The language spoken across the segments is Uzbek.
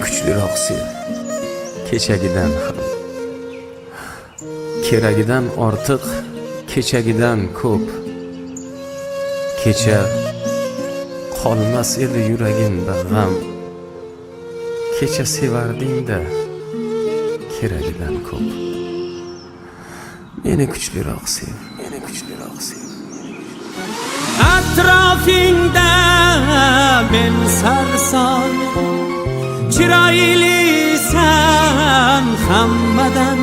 Kuchliroq sev kechagidan ham, keragidan ortiq, kechagidan ko'p. Kecha qolmas edi yuragimda g'am, kecha sevarding-da keragidan ko'p. Meni kuchliroq sev, meni kuchliroq sev. Atrofingda men sarson, chiroylisan hammadan.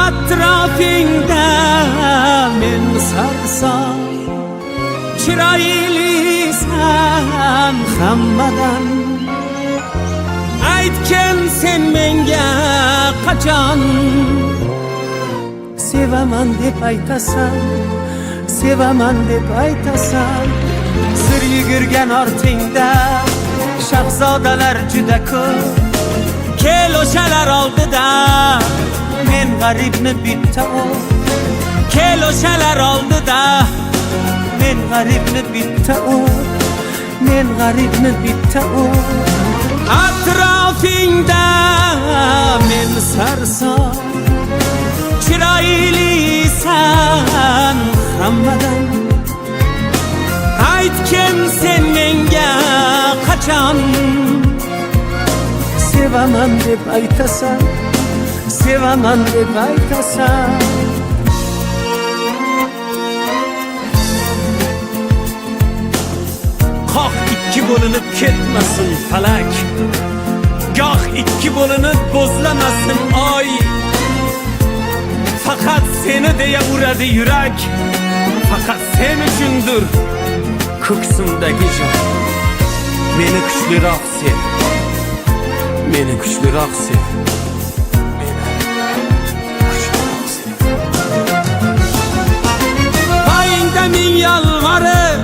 Atrofingda men sarson, chiroylisan hammadan. Aytgin sen menga qachon sevaman deb aytasan, sevaman deb aytasan. Sir yugurgan ortingda shahzodalar juda ko'p. Kel o'shalar oldida men g'aribni bitta o'p. Kel o'shalar oldida men g'aribni bitta o'p. Men g'aribni bitta o'p. Atrofingda men sarson, chiroylisan hammadan. Aytgin sen menga qachon sevaman deb aytasan, sevaman deb aytasan. Qoh ikki bo'linib ketmasin falak, goh ikki bo'linib bo'zlamasin oy. Faqat seni deya uradi yurak, faqat sen uchundir ko'ksimdagi joy. Meni kuchliroq sev, meni kuchliroq sev, meni kuchliroq sev. Poyingda ming yolvorib,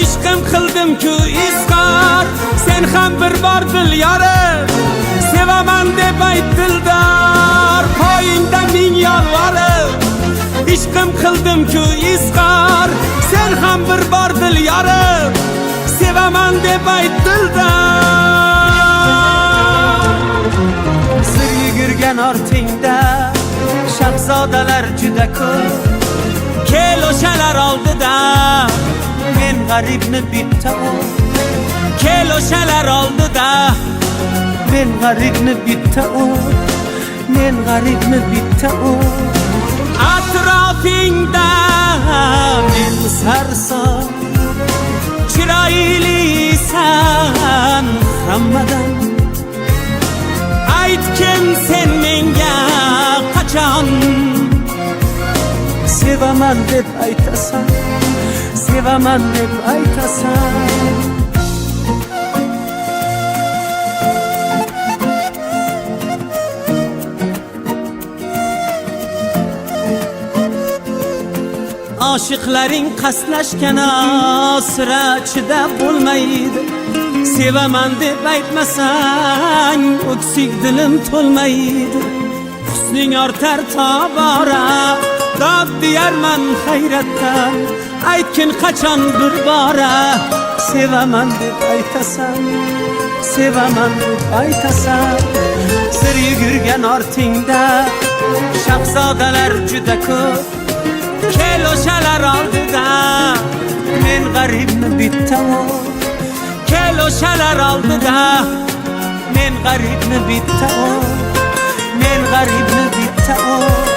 ishqim qildim-ku izhor. Sen ham bir bor dil yorib, sevaman deb ayt dildor. Poyingda ming yolvorib, ishqim qildim-ku izhor. Sen ham bir bor dil yorib, sevaman deb ayt dildor. Sir yugurgan ortingda shahzodalar juda ko'p. Kel o'shalar oldida men g'aribni bitta o'p. Kel o'shalar oldida men g'aribni bitta o'p. Men g'aribni bitta o'p. Atrofingda men sarson, chiroylisan hammadan. Aytgin sen menga qachon sevaman deb aytasan, sevaman deb aytasan. Oshiqlaring qasdlashgan, sira chidab bo'lmaydi. Sevaman deb aytmasang, o'ksik dilim to'lmaydi. Husning ortar tobora, dod deyarman hayratdan. Aytgin qachon bir bora sevaman deb aytasan, sevaman deb aytasan. Sir yugurgan ortingda shahzodalar juda ko'p. Kel o'shalar oldida men g'aribni bitta o'p. Kel o'shalar oldida men g'aribni bitta o'p. Men g'aribni bitta o'p.